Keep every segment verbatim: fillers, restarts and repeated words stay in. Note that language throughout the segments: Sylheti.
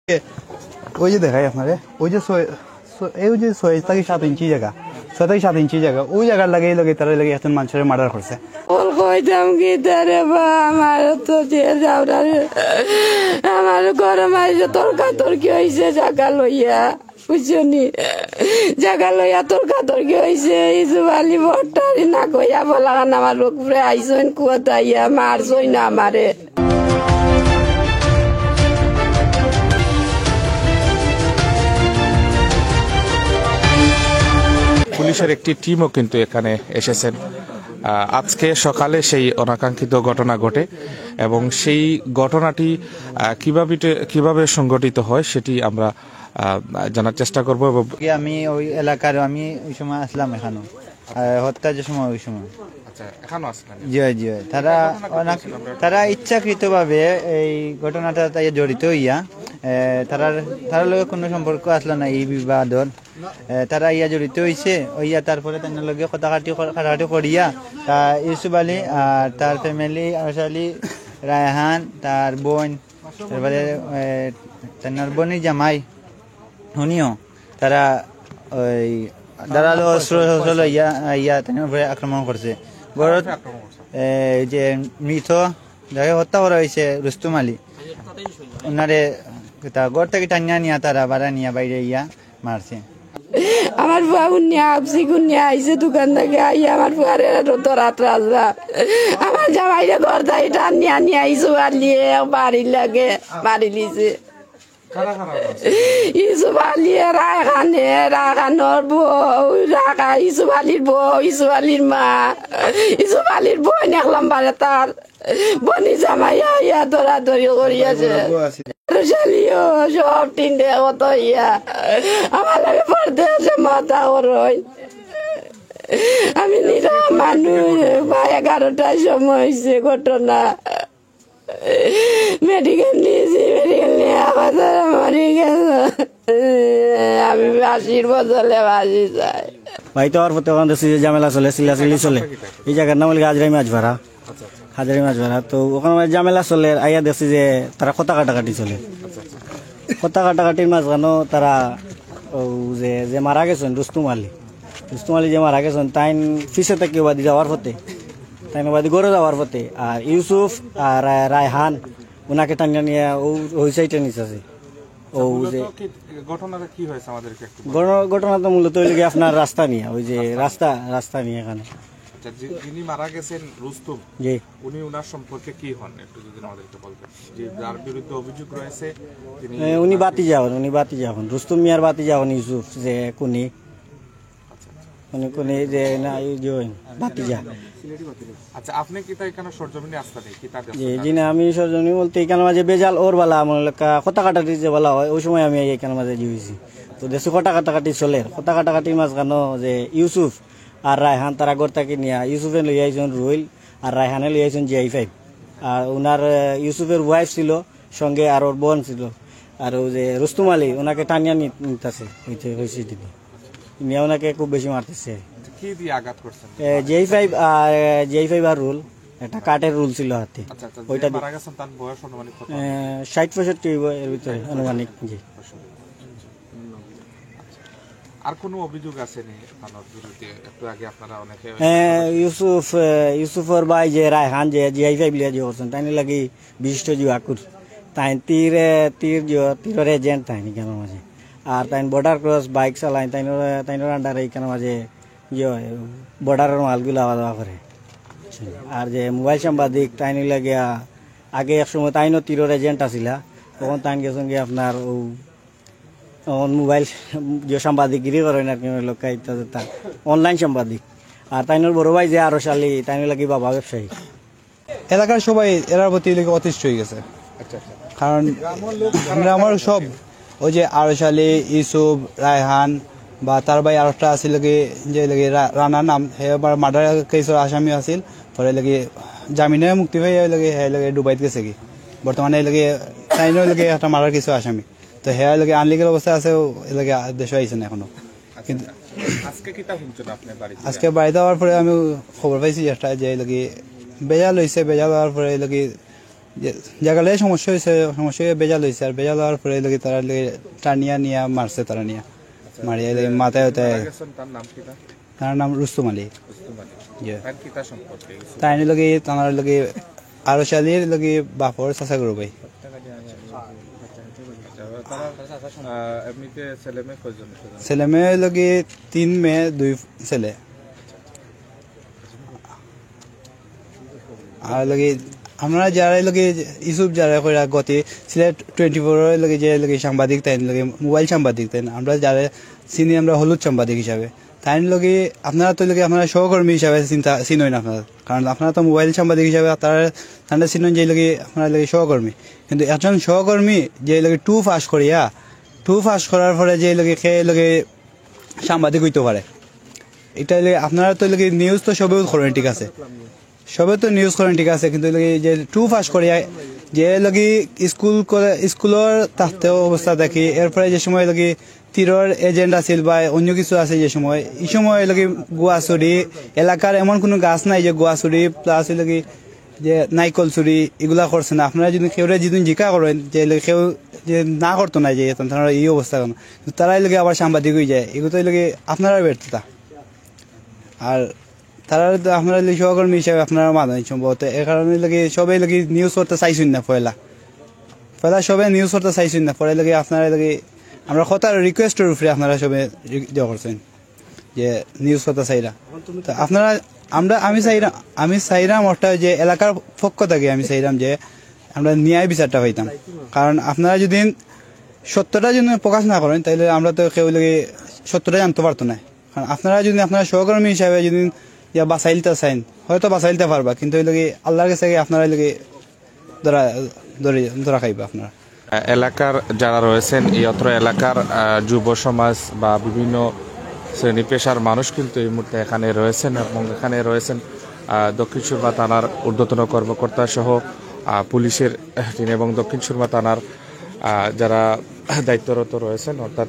ওই যে দেখাই আপনারে, ওই যে ছয়, ছয়, এই যে ছয় থাকি সাত ইঞ্চি জাগা, ছয় থাকি সাত ইঞ্চি জাগা, ওই জাগার লাগেই লগে তারা লগে একজন মানুষের মার্ডার করছে। বল কইতাম কি তারে বা, আমার তো যে যাওরা রে, আমার ঘরে মাঝে তর্কাতর্কি হইছে জাগা লইয়া, বুঝছো নি? জাগা লইয়া তর্কাতর্কি হইছে, ইসু আলী ভট্টারি না কইয়া বলাখান আমার লোক উপরে আইসইন, কুয়াত আইয়া মারছইন আমারে। পুলিশের একটি টিমও কিন্তু এখানে এসেছেন। আহ, আজকে সকালে সেই অনাকাঙ্ক্ষিত ঘটনা ঘটে এবং সেই ঘটনাটি আহ, কিভাবে কিভাবে সংঘটিত হয় সেটি আমরা আহ, জানার চেষ্টা করব। এবং কি আমি ওই এলাকার, আমি ওই সময় আসলাম এখানো, আহ, হত্যার যে সময়, ওই সময়। আচ্ছা, এখানো আসলেন? জি হয়, জি হয়। তারা অনেক, তারা ইচ্ছাকৃতভাবে এই ঘটনাটা তাই জড়িত হইয়া, আহ, তারার, তারার লগে কোনো সম্পর্ক আসলো না এই বিবাদর। আহ, তারা ইয়া জড়িত হইছে, হইয়া তারপরে তার লগে কথা কাটি, কাটাকাটি করিয়া, তা ইউসুফ আলী আর তার ফ্যামিলি, আরশ আলী, রায়হান, তার বোন, তারপরে, আহ, তার বোনের জামাই, হুনিও, তারা ওই ধারালো অস্ত্র শস্ত্র লইয়া আইয়া তার উপরে আক্রমণ করছে। ঘরত, এ, যে মৃত, যাকে হত্যা করা হয়েছে রুস্তুম আলী, ওনারে তা ঘর থেকে টানিয়া নিয়া তারা বাড়া নিয়া বাইরে ইয়া মারছে। আমার ফুয়া গুনিয়া আপসি গুনিয়া আইছে দোকান থেকে, আইয়া আমার ফুয়ারে ধরাত রাজা। আমার জামাইরে ঘর থেকে টানিয়া নিয়া ইসু আলিয়ে বাড়ির লাগে মারি লিছে। ইসু আলিয়ে রায়খানে, রায়খানোর বউ, রায়খা-, ইসু আলির বউ, ইসু আলির মা, ইসু আলির বোন এক নম্বরে তার বনি জামাই আইয়া দৌড়াদৌড়ি করিয়াছে। রুশালিও সব টিন্ডে কত ইয়া। আমার লাগে পড়তে আছে মাথা করইন। আমি নিরাম মানুষ, বা এগারোটার সময় হয়েছে ঘটনা। মেডিকেল নিয়েছি, মেডিকেল নিয়ে আমার মরে গেছে। আমি আশির বদলে বাঁচি চাই। বাড়িত আওয়ার পথে ওখান দেখছি যে ঝামেলা চলে, চিল্লাচিল্লি চলে। এই জাগার নাম অইলো গি হাজরাই মাঝভাড়া। হাজরাই মাঝভাড়া। তো ওখান মানে ঝামেলা চলে, আইয়া দেখছি যে তারা কথা কাটাকাটি চলে। কথা কাটাকাটির মাঝখানো তারা ও যে, যে মারা গেছইন রুস্তুম আলী, রুস্তুম আলী যে মারা গেছইন, তাইন পিছে থাকি বাদে যাওয়ার পথে, তাইন বাদে ঘরো যাওয়ার পথে, আর ইউসুফ আর রায়-, রায়হান ওনাকে টানিয়া নিয়া ও ওই সাইডে নিচে আছে। ও যে মূলত কি ঘটনাটা কি হয়েছে আমাদেরকে একটু বলবেন? ঘটনা তো মূলত অইলো গি আপনার রাস্তা নিয়া, ওই যে রাস্তা নিয়া। রাস্তা, রাস্তা নিয়া এখানে। আচ্ছা, যে, যিনি মারা গেছেন রুস্তুম, জি। উনি ওনার সম্পর্কে কি হন একটু যদি আমাদেরকে বলবেন? যে যার বিরুদ্ধে অভিযোগ রয়েছে, তিনি এ, উনি ভাতিজা হন, উনি ভাতিজা হন। রুস্তুম মিয়ার ভাতিজা হন ইউসুফ, যে খুনি। আচ্ছা, আচ্ছা। উনি খুনি যে না, এই যে হন, ভাতিজা। আচ্ছা, আপনি কি তাই কেন সরজমিনে আসতে নেই? কি তার জি, জি না, আমি সরজমিনে বলতে এখানে মাঝে বেজাল ওর বালা, আমার এলাকা কথা কাটাকাটি যে বালা হয়, ওই সময় আমি এখানে মাঝে জি হয়েছি। তো দেশে কথা কাটাকাটি চলে, কথা কাটাকাটির মাঝখানো যে ইউসুফ আর রায়হান তারা ঘর থাকি নিয়া ইউসুফে লই আইছইন রুইল, আর রায়হানে লই আইছইন জি আই ফাইভ। আর ওনার, আহ, ইউসুফের ওয়াইফ ছিল, সঙ্গে আর ওর বোন ছিল। আর ওই যে রুস্তুম আলী, ওনাকে টানিয়া নি-, নিতেছে, হইতে, হয়েছে দিদি। নিয়ে ওনাকে খুব বেশি মারতেছে। আচ্ছা, কি দিয়ে আঘাত করছেন? এ, জি আই ফাইভ আর, এ, G I five R rule, একটা কাঠের রুল ছিল হাতে। আচ্ছা, আচ্ছা, যে ওইটা দিয়ে মারা গেছেন, তার বয়স আনুমানিক কত? এ, ষাট পঁয়ষট্টি হইব এর ভিতরে, আনুমানিক, জি। আর কোনো অভিযোগ আছে নি থানার বিরুদ্ধে? একটু আগে আপনারা অনেকে হ্যাঁ, ইউসুফ, এ, ইউসুফর ভাই যে রায়হান যে জি আই ফাইভ লিয়া যে করছেন, তাই লাগি বিশিষ্ট জুয়াকুর। তাই তীর, এ, তীর জুয়া, তীরর এজেন্ট তাই এখানে মাঝে। আর তাই বর্ডার ক্রস বাইক চালায়, তাই, তাইনর আন্ডারে এখানে মাঝে ইয়ে, বর্ডারর মালগুলা আওয়া যাওয়া করে। আর যে মোবাইল সাংবাদিক, তাই নিলে গিয়া আগে এক সময় তাইনও তীরর এজেন্ট আছিলা, তখন তাই গেছেন গিয়া আপনার ও তখন মোবাইল যে সাংবাদিকগিরি করেন আর কি, লোক অনলাইন সাংবাদিক। আর তাইনর বড় ভাই যে আরশ আলী, তাই নিলে কি বাবা ব্যবসায়ী। এলাকার সবাই এরার প্রতি অতিষ্ঠ হয়ে গেছে। কারণ গ্রামর সব ওই যে আরশ আলী, ইউসুফ, রায়হান বা তার ভাই আরোটা আছিল কি, যে লাগি রা-, রানার নাম, হে আবার মার্ডার কেসর আসামি আছিল। পরে লাগি জামিনে মুক্তি পাই, হে লাগি, হে লাগি ডুবাইত গেছে কি। বর্তমানে এই লাগি তাইনও লাগি একটা মার্ডার কেসর আসামি। তো হে লাগি আনলিগাল অবস্থা আছে, ও লাগি দেশে আইছে না এখনো। কিন্তু আজকে কিতা শুনছেন আপনি বাড়িতে? আজকে বাড়িতে আওয়ার পরে আমি খবর পাইছি একটা যে লাগি বেজাল হইছে, বেজাল হওয়ার পরে লাগি যে জাগালে সমস্যা অইছে, সমস্যা অইয়া বেজাল অইছে, আর বেজাল অওয়ার পরে লগে তারা লগে টানিয়া নিয়া মারছে, তারা নিয়া মারিয়া লগে মাথায় উঠায়। তার নাম রুস্তম আলী। জি। তাইন লগে, তানার লগে আরশ আলীর লগে বাপর চাচা করো ভাই। আহ, এমনিতে ছেলে মেয়ে কয়জন? ছেলে মেয়ে লগে তিন মেয়ে, দুই ছেলে। আর লগে আপনারা যারা লগে ইউসুফ যারা কইরা গতি সিলেট টোয়েন্টি ফোর এর লগে যে লগে সাংবাদিক তাইন লগে মোবাইল সাংবাদিক তাইন, আমরা যারা চিনি আমরা হলুদ সাংবাদিক হিসাবে, তাইন লগে আপনারা তো লগে আপনারা সহকর্মী হিসাবে চিন্তা চিনইন আপনারা, কারণ আপনারা তো মোবাইল সাংবাদিক হিসাবে তারা তারা চিনইন যে লগে আপনারা লগে সহকর্মী, কিন্তু একজন সহকর্মী যে লগে টু পাস করিয়া টু পাস করার পরে যে লগে কে লগে সাংবাদিক হইতে পারে। এটা হইলে আপনারা তো লগে নিউজ তো সবেও করেন, ঠিক আছে, সবে তো নিউজ করেন, ঠিক আছে, কিন্তু লগে যে টু পাস করিয়া যে লগে স্কুল করে, স্কুলর থাকতেও অবস্থা দেখি, এরপরে যে সময় লগে তীরর এজেন্ট আছিল বা অন্য কিছু আছে যে সময়, এই সময় লগে গুয়া চুরি, এলাকার এমন কোনো গাছ নাই যে গুয়া চুরি প্লাস লগে যে নাইকল চুরি এগুলা করছে না। আপনারা যদি কেউরে যদি জিকা করেন যে লগে কেউ যে না করতো না যে এত তারা এই অবস্থা কেন, কিন্তু তারাই লগে আবার সাংবাদিক হয়ে যায়, এগুলো তো লগে আপনারা ব্যর্থতা। আর তারা তো আপনারা লগে সহকর্মী হিসাবে আপনারা মানেন সম্ভবত, এ কারণে লগে সবাই লগে নিউজ করতে চাইছেন না পয়লা, পয়লা সবাই নিউজ করতে চাইছেন না, পরে লগে আপনারা লগে আমরা কথা রিকোয়েস্টের উপরে আপনারা সবাই রি- ইয়ে করছেন যে নিউজ করতে চাইরা। তো আপনারা আমরা আমি চাইরাম আমি চাইরাম ওটা যে এলাকার পক্ষ থেকে আমি চাইরাম যে আমরা ন্যায় বিচারটা পাইতাম, কারণ আপনারা যদি সত্যটা যদি প্রকাশ না করেন তাহলে আমরা তো কেউ লগে সত্যটা জানতে পারতো না। কারণ আপনারা যদি আপনারা সহকর্মী হিসাবে যদি ইয়া বাঁচাইলতে চাইন, হয়তো বাঁচাইলতে পারবা, কিন্তু এই লগে আল্লাহর কাছে আপনারা এই লগে ধরা ধরে ধরা খাইবা আপনারা। এলাকার যারা রয়েছেন, এই অত্র এলাকার আহ, যুব সমাজ বা বিভিন্ন শ্রেণী পেশার মানুষ কিন্তু এই মুহূর্তে এখানে রয়েছেন এবং এখানে রয়েছেন আহ, দক্ষিণ সুরমা থানার ঊর্ধ্বতন কর্মকর্তা সহ আহ, পুলিশের টিম এবং দক্ষিণ সুরমা থানার আহ, যারা দায়িত্বরত রয়েছেন, অর্থাৎ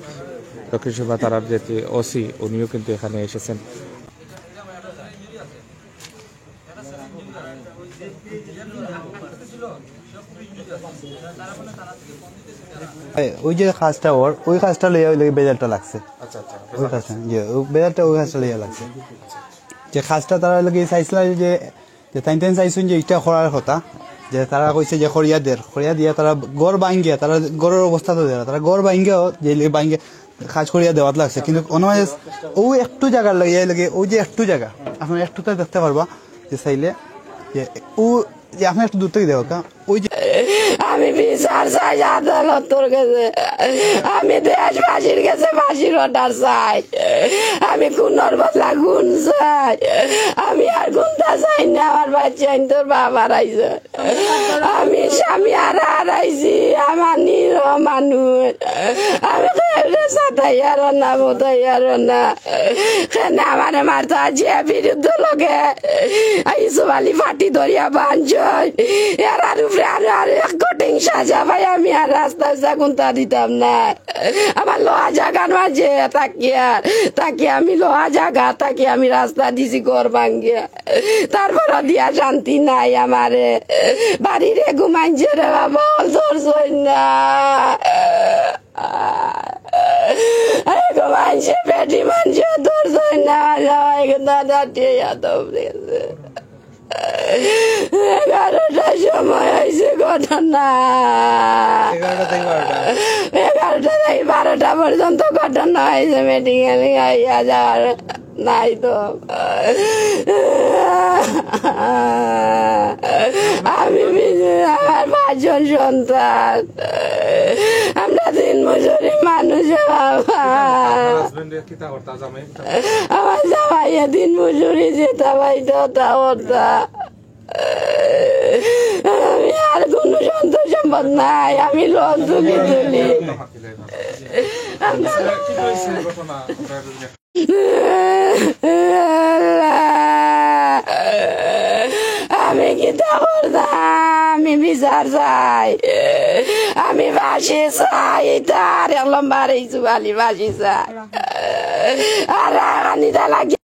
দক্ষিণ সুরমা থানার যে ওসি, উনিও কিন্তু এখানে এসেছেন। এই, ওই যে কাজটা ওর, ওই কাজটা লইয়া ওই লগে বেজালটা লাগছে। আচ্ছা, আচ্ছা। ওই কাজটা, যে ওই বেজালটা ওই কাজটা লইয়া লাগছে। যে কাজটা তারা লগে চাইছিল যে, যে তাইন তাইন চাইছেন যে এটা করার কথা, যে তারা কইছে যে করিয়া দের, করিয়া দিয়া তারা ঘর ভাঙ্গিয়া, তারা ঘরের অবস্থা তো দেরা, তারা ঘর ভাঙ্গিয়াও যে লগে ভাঙ্গিয়া কাজ করিয়া দেওয়াত লাগছে, কিন্তু অন্য মাঝে ও একটু জায়গার লাগে, এই লাগে, ওই যে একটু জায়গা, আপনারা একটুতে দেখতে পারবা যে চাইলে যে ও যে আপনি একটু দূর থেকে দেখো, কা-, ওই যে আমি বিচার চাই আদালতর কাছে, আমি দেশবাসীর কাছে ফাঁসির অর্ডার চাই, আমি খুনর বদলা খুন চাই, আমি আর খুনতা চাই না, আমার বাচ্চা তোর বাবা হারাইছে। আমি স্বামী আর হারাইছি, আমার নিরীহ মানুষ। আমি কেউরে সাতাইয়ার না, বোতাইয়ার না। কেনে আমারে মারতা যে বিরুদ্ধ লগে ইসু আলী ফাটি ধরিয়া বাঞ্চই। এরার উপরে আরো, আরো এক কঠিন সাজা পাই আমি আর রাস্তায় যা কুন্তা দিতাম না। আমার লোহা জাগার মাঝে থাকিয়া, তাকে আমি লোহা জাগা, তাকে আমি রাস্তা দিছি ঘর ভাঙ্গিয়া। তারপরও দিয়া শান্তি নাই আমারে। বাড়িরে ঘুমাইছে রে বাবা, অল ধরছই না। আরে ঘুমাইছে, বেটি মানছে, ধরছই না। আমার জামাই কিন্তু দাঁড়িয়ে এত গেছে। এগারোটার সময় হয়েছে ঘটনা। এগারোটা থেকে বারোটা। এগারোটা থেকে বারোটা পর্যন্ত ঘটনা হয়েছে, মেডিকেল আইয়া যাওয়ার নাই তো। আমি বিজে-, আমার পাঁচজন সন্তান, আমরা দিন মজুরি মানুষ বাবা। আপনার হাজবেন্ডে কিতা করতা, জামাই কিতা করতা? আমার জামাইয়ে দিন মজুরি যেতা পাইতো তা করতা। আমি আর কোনো সন্তান সম্পদ নাই, আমি লোন তুলি তুলি। আমি কিতা করতাম? আমি বিচার চাই, আমি ফাঁসি চাই। তার এক নম্বর এই জুয়ালি ফাঁসি চাই। আর রাগানি তালা